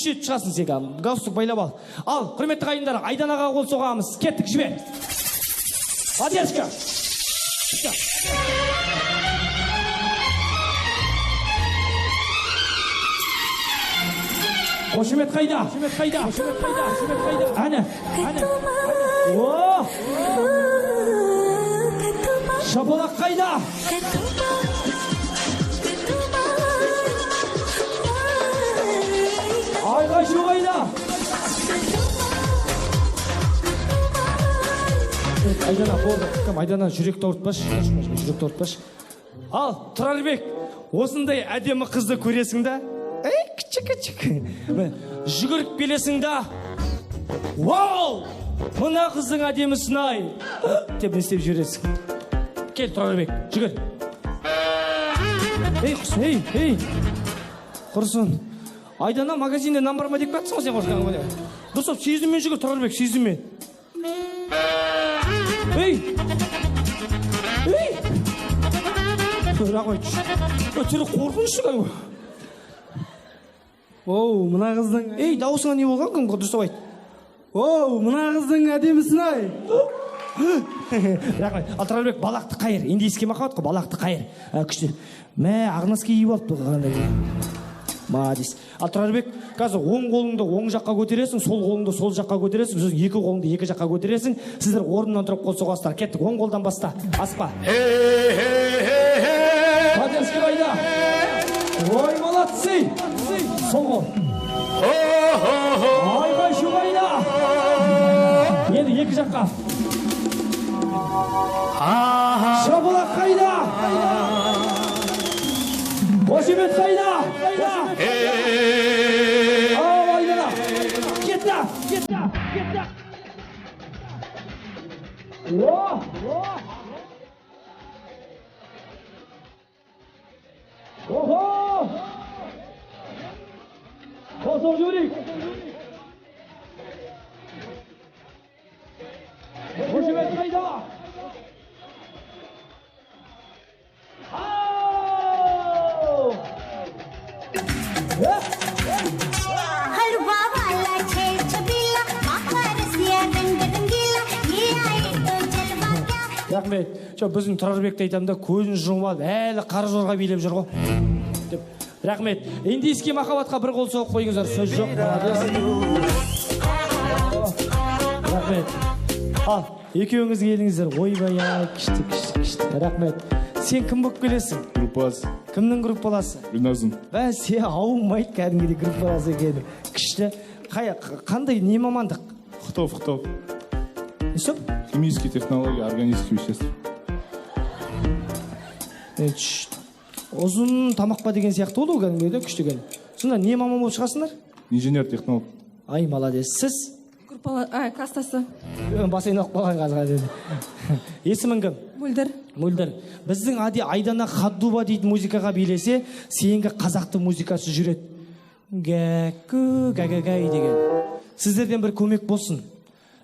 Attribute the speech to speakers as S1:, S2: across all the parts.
S1: Үш рет шығасың сен, галстук байлап ал. Ал, құрметті ағайындар, Айданаға қол соғамыз. Кеттік, жібер. Поддержка. Қошемет қайда? Қошемет қайда? Қошемет қайда? Қошемет қайда? Әне, әне. О! Шапалақ қайда? Айқай шу қайда? Айдана, болды. Кім, Айдана, жүректі ауыртпашы. Жүректі ауыртпашы. Ал, Тұрарбек, осындай әдемі қызды көресің да? Ей, кішік-кішік. Жүгіріп келесің да? Вау! Мына қыздың әдемісін ай! Деп не істеп жібересің? Кел, Тұрарбек, жүгір. Ей, құсын, ей, ей. Құрысын. Айдана, магазинде нан бар ма деп кетсің ғой сен қорққан ғой. Дұрыстап сезіммен жүгір, Тұрарбек, сезіммен. Ей! Ей! Рахмет. Түрі қорқынышты кәдімгі.
S2: Оу, мына қыздың...
S1: Ей, дауысыңа не болған кім? Дұрыстап айт.
S2: Оу, мына қыздың әдемісін ай!
S1: Рахмет. Ал, Тұрарбек, балақты қайыр. Индийский махаббат қой, балақты қайыр. Күшті. Мә, ағнаски киіп алыпты қандай. Молодец. Ал, Тұрарбек, қазір оң қолыңды оң жаққа көтересің, сол қолыңды сол жаққа көтересің, сосын екі қолыңды екі жаққа көтересің. Сіздер орнынан тұрып қол соғасыздар. Кеттік, оң қолдан баста. Аспа. Поддержка қайда? Ой, молодцы! Сол қол. Айқай шу қайда? Енді екі жаққа. Шапалақ қайда? Қошемет қайда? Ал, Айдана. Кетті, кетті, кетті. О! Охо! Қол соғып жіберейік. Қошемет қайда? Ау!
S3: हलवा वाला छेल छबीला माखा रसिया रंग रंगीला ये आए तो जलवा क्या।
S1: Рахмет. Жоқ, біздің Тұрарбекті айтамын да, көзін жұмып алып, әлі қара жорға билеп жүр ғой. Деп. Рахмет. Индийский махаббатқа бір қол соғып қойыңыздар, сөз жоқ. Молодец. Рахмет. Ал, екеуіңіз келдіңіздер. Ойбай, ай, күшті, күшті, күшті. Рахмет. Сен кім болып келесің?
S4: Группалас.
S1: Кімнің группаласы?
S4: Гүлназым.
S1: Бәсе, аумайды кәдімгідей группаласы екен. Күшті. Қандай не мамандық?
S4: Хтов, хтов.
S1: Не стоп?
S4: Химические технологии, органические вещества.
S1: Ұзын тамақ па деген сияқты болды ғой кәдімгідей, күшті екен. Сонда не маман болып шығасыңдар?
S4: Инженер-технолог.
S1: Ай, молодец. Сіз?
S5: Класстасы.
S1: Бас айналып қалған қазір. Есімің кім?
S5: Мөлдір.
S1: Мөлдір. Біздің Ади Айдана Хаддуба дейтін музыкаға билесе, сенгі қазақтың музыкасы жүреді. Гәкку, гәгәгәй деген. Сіздерден бір көмек болсын.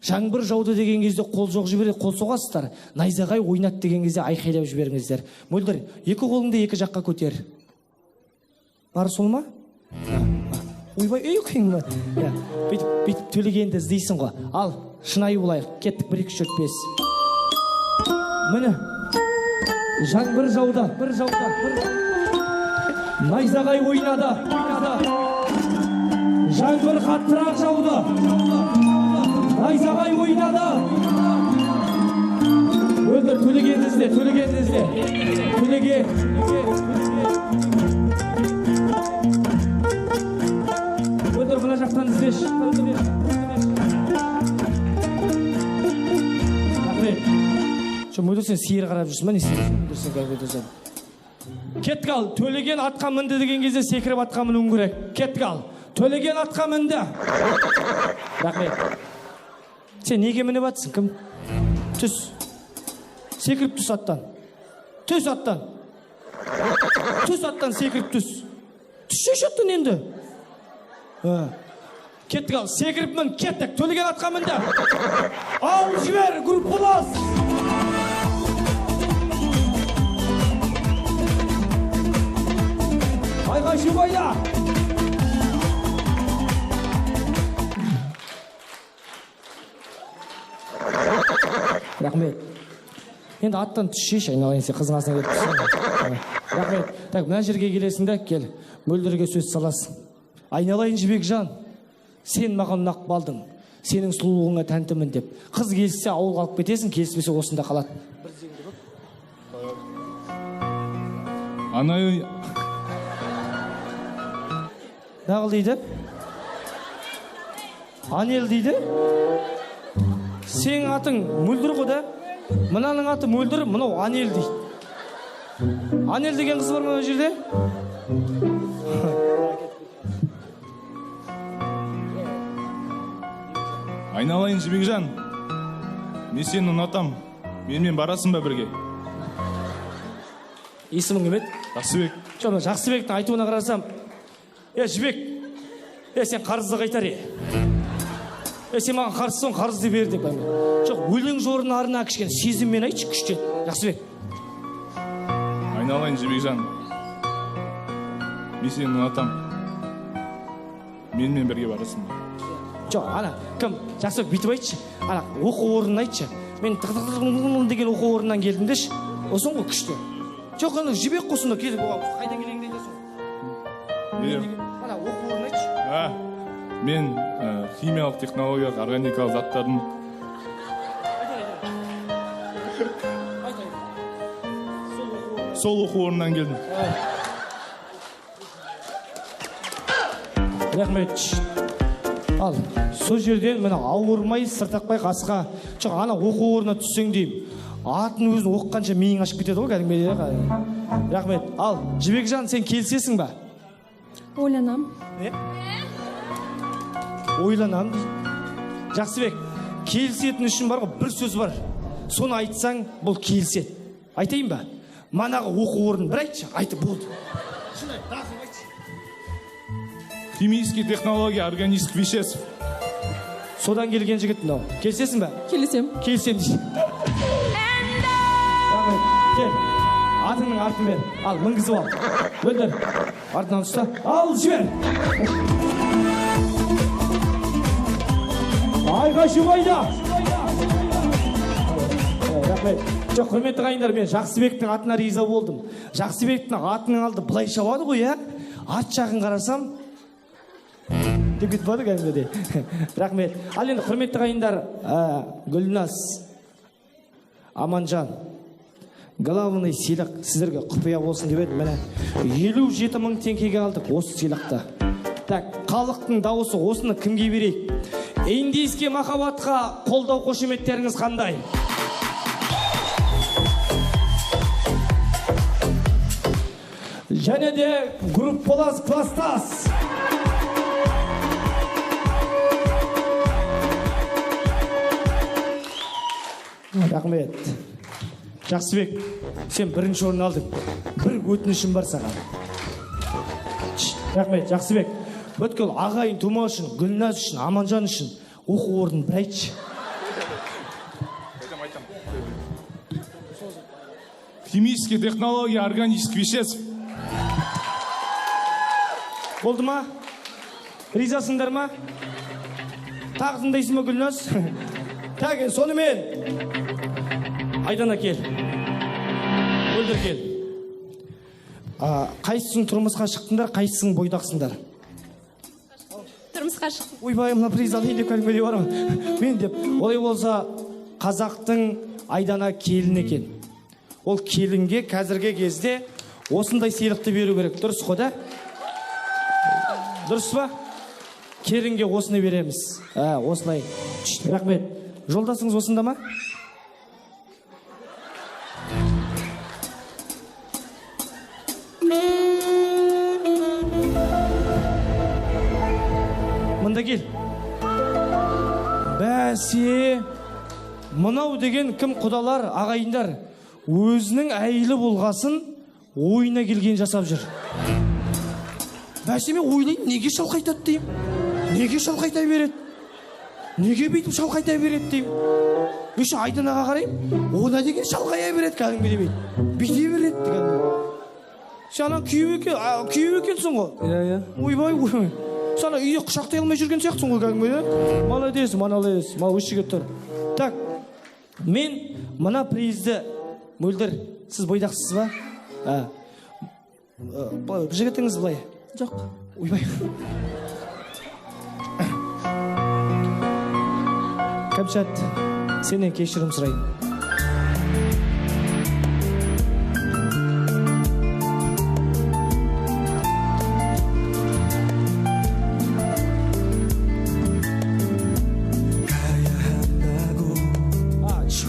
S1: Жаңбыр жауды деген кезде қол жоқ жібереді, қол соғасыздар. Найзағай ойнат деген кезде айқайлап жіберіңіздер. Мөлдір, екі қолыңды екі жаққа көтер. Бар сол ма? Ойбай, ей, қиын ба? Бүйтіп, бүйтіп төлегенді іздейсің ғой. Ал, шынайы болайық. Кеттік, 1, 2, 3, 4, 5. Міне, жаңбыр жауды, бір жауды, бір. Найзағай ойнады, ойнады. Жаңбыр қаттырақ жауды. Найзағай ойнады. Мөлдір, төлегенді ізде, төлегенді ізде. Төлеген. Мөлдір, мына жақтан іздеші. Рахмет. Жоқ, Мөлдір, сен сиыр қарап жүрсің ба, не істеп жүрсің? Мөлдір, сен кәдімгі сен. Кеттік ал, Төлеген атқа мінді деген кезде секіріп атқа мінуің керек. Кеттік ал, Төлеген атқа мінді. Рахмет. Сен неге мініп атсың, кім? Түс. Секіріп түс аттан. Түс аттан. Түс аттан секіріп түс. Түссеші аттан енді. Кеттік ал, секіріп мін, кеттік. Төлеген атқа мінді. Ал жібер, группалас. Айқай шу қайда? Рахмет. Енді аттан түсшеші, айналайын, сен қыздың қасына келіп түссең. Рахмет. Так, мына жерге келесің де, кел. Мөлдірге сөз саласың. Айналайын Жібекжан, сен маған ұнап қалдың. Сенің сұлулығыңа тәнтімін деп. Қыз келіссе ауылға алып кетесің, келіспесе осында қалады.
S4: Анай...
S1: Нағыл дейді? Анел дейді? Сенің атың Мөлдір ғой да? Мынаның аты Мөлдір, мынау Анел дейді. Анел деген қыз бар ма мына жерде?
S4: Айналайын Жібекжан, мен сені ұнатам. Менімен барасың ба бірге?
S1: Есімің кім еді?
S4: Жақсыбек.
S1: Жоқ, мына Жақсыбектің айтуына қарасам, Жібек, сен қарызды қайтар, сен маған қарызсың, қарызды бер деп. Жоқ, өлең жорын арна кішкене сезіммен айтшы, күшті. Жақсыбек.
S4: Айналайын Жібекжан, мен сені ұнатам. Менімен бірге барасың ба?
S1: Жоқ, ана, кім, Жақсыбек бүйтіп айтшы, ана, оқу орнын айтшы. Мен тық-тық-тық деген оқу орнынан келдім деші. Осың ғой күшті. Жоқ, ана Жібек қой сонда келіп, оған қайдан келгеніңді айтасың ғой. Ана, оқу орнын айтшы.
S4: Мен химиялық, технологиялық, органикалық заттардың сол оқу орнынан келдім.
S1: Рахмет. Ал, сол жерден міне ауырмай, сыртақпай қасқа. Жоқ, ана оқу орнына түссең деймін. Атын өзін оқығанша миың ашып кетеді ғой кәдімгідей. Рахмет. Ал, Жібекжан, сен келісесің ба?
S5: Ойланам.
S1: Ойланам дейді. Жақсыбек, келісетін үшін бар ғой, бір сөз бар. Соны айтсаң, бұл келіседі. Айтайын ба? Манағы оқу орнын бір айтшы, айтып болды. Шын айт, нағыз айтшы.
S4: Химические технологии органических веществ.
S1: Содан келген жігіт мынау. Келісесің ба?
S5: Келісем.
S1: Келісем дейді. Рахмет. Кел. Атыңның артын бер. Ал, мінгізіп ал. Мөлдір. Артынан ұста. Ал, жібер. Айға шуғайда. Рахмет. Жоқ, құрметті ағайындар, мен Жақсыбектің атына риза болдым. Жақсыбектің атының алды былай шабады ғой, ә? Ат жағын қарасам, деп кетіп барды кәдімгідей. Рахмет. Ал енді құрметті ағайындар, Гүлназ, Аманжан, главный сыйлық сіздерге құпия болсын деп едім. Міне 57 мың теңгеге алдық осы сыйлықты. Так, халықтың дауысы, осыны кімге берейік? Индийский махаббатқа қолдау қошеметтеріңіз қандай? Және де группалас кластас. Рахмет. Жақсыбек, сен бірінші орын алдың. Бір өтінішім бар саған. Рахмет, Жақсыбек. Бүткіл ағайын тума үшін, Гүлназ үшін, Аманжан үшін оқу орнын бір айтшы.
S4: Химические технологии органических веществ.
S1: Болды ма? Ризасыңдар ма? Тағы тыңдайсың ба, Гүлназ? Так, сонымен Айдана кел. Мөлдір кел. Қайсысың тұрмысқа шықтыңдар, қайсысың бойдақсыңдар?
S5: Тұрмысқа шықтым.
S1: Ойбай, мына приз алайын деп кәдімгідей бар ма? Мен деп. Олай болса, қазақтың Айдана келін екен. Ол келінге қазіргі кезде осындай сыйлықты беру керек. Дұрыс қой да? Дұрыс па? Келінге осыны береміз. Осылай. Рахмет. Жолдасыңыз осында ма? Мында кел. Бәсе, мынау деген кім құдалар, ағайындар, өзінің әйелі болғасын ойына келген жасап жүр. Бәсе, мен ойлаймын, неге шалқайтады деймін? Неге шалқайта береді? Неге бүйтіп шалқайта береді деймін? Еще Айданаға қараймын, она деген шалқая береді кәдімгідей бүйтіп. Бүйте береді кәдімгі. Сен ана күйеу екенсің ғой?
S2: Иә, иә.
S1: Ойбай, ойбай. Сен ана үйде құшақтай алмай жүрген сияқтысың ғой кәдімгідей. Молодец, молодец. Мал осы жерге тұр. Так, Мен мына призді, Мөлдір, сіз бойдақсыз ба? Жігітіңіз былай?
S5: Жоқ.
S1: Ойбай. Кәмшат, сенен кешірім сұрайын.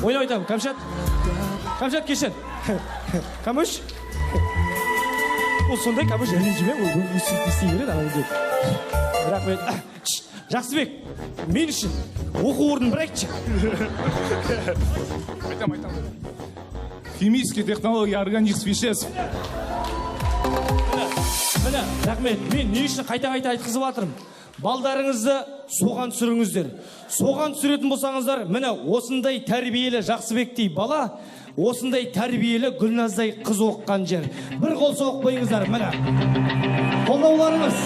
S1: Ойнап айтамын, Кәмшат. Кәмшат, кешір. Кәміш. Ол сондай Кәміш, ренжіме, ол істей береді ана жерде. Рахмет. Жақсыбек, мен үшін оқу орнын бір айтшы.
S4: Айтам, айтам. Химические технологии органических веществ.
S1: Міне, рахмет. Мен не үшін қайта-қайта айтқызып жатырмын? Балдарыңызды соған түсіріңіздер. Соған түсіретін болсаңыздар, міне осындай тәрбиелі Жақсыбектей бала, осындай тәрбиелі Гүлназдай қыз оқыған жер. Бір қол соғып қойыңыздар, міне. Қолдауларыңыз.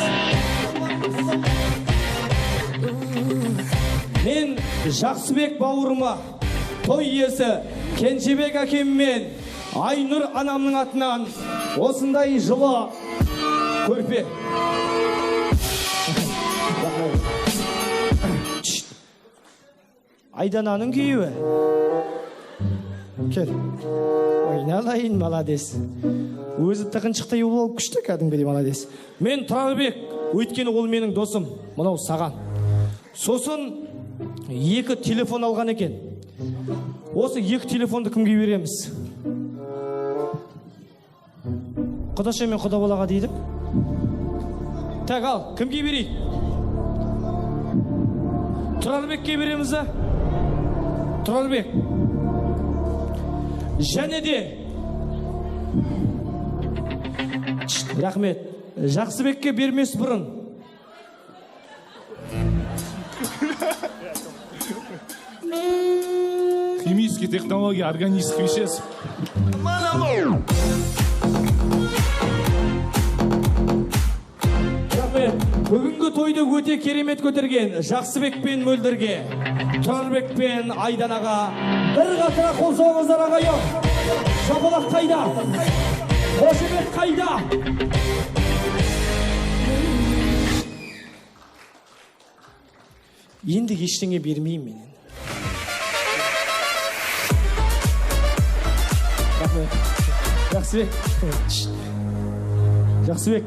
S1: Мен Жақсыбек бауырыма, той иесі Кенжебек әкеммен Айнұр анамның атынан осындай жылы көрпе. Айдананың күйеуі. Кел. Ойналайын, молодец. Өзі тығыншықтай болып күшті кәдімгідей, молодец. Мен Тұрарбек, өйткені ол менің досым, мынау саған. Сосын 2 телефон алған екен. Осы 2 телефонды кімге береміз? Құдаша мен құда балаға дейді. Так, ал, кімге берейік? Тұрарбекке береміз да? Тұрарбек. Және де рахмет. Жақсыбекке бермес бұрын.
S4: Химические технологии органических веществ.
S1: Рахмет. Бүгінгі тойды өте керемет көтерген Жақсыбек пен Мөлдірге, Тұрарбек пен Айданаға бір қатыра қол соғыңыздар, ағайын. Шапалақ қайда? Қошемет қайда? Енді ештеңе бермеймін мен енді. Рахмет. Жақсыбек. Жақсыбек.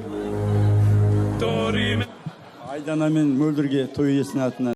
S2: Айдана мен Мөлдірге той иесінің атынан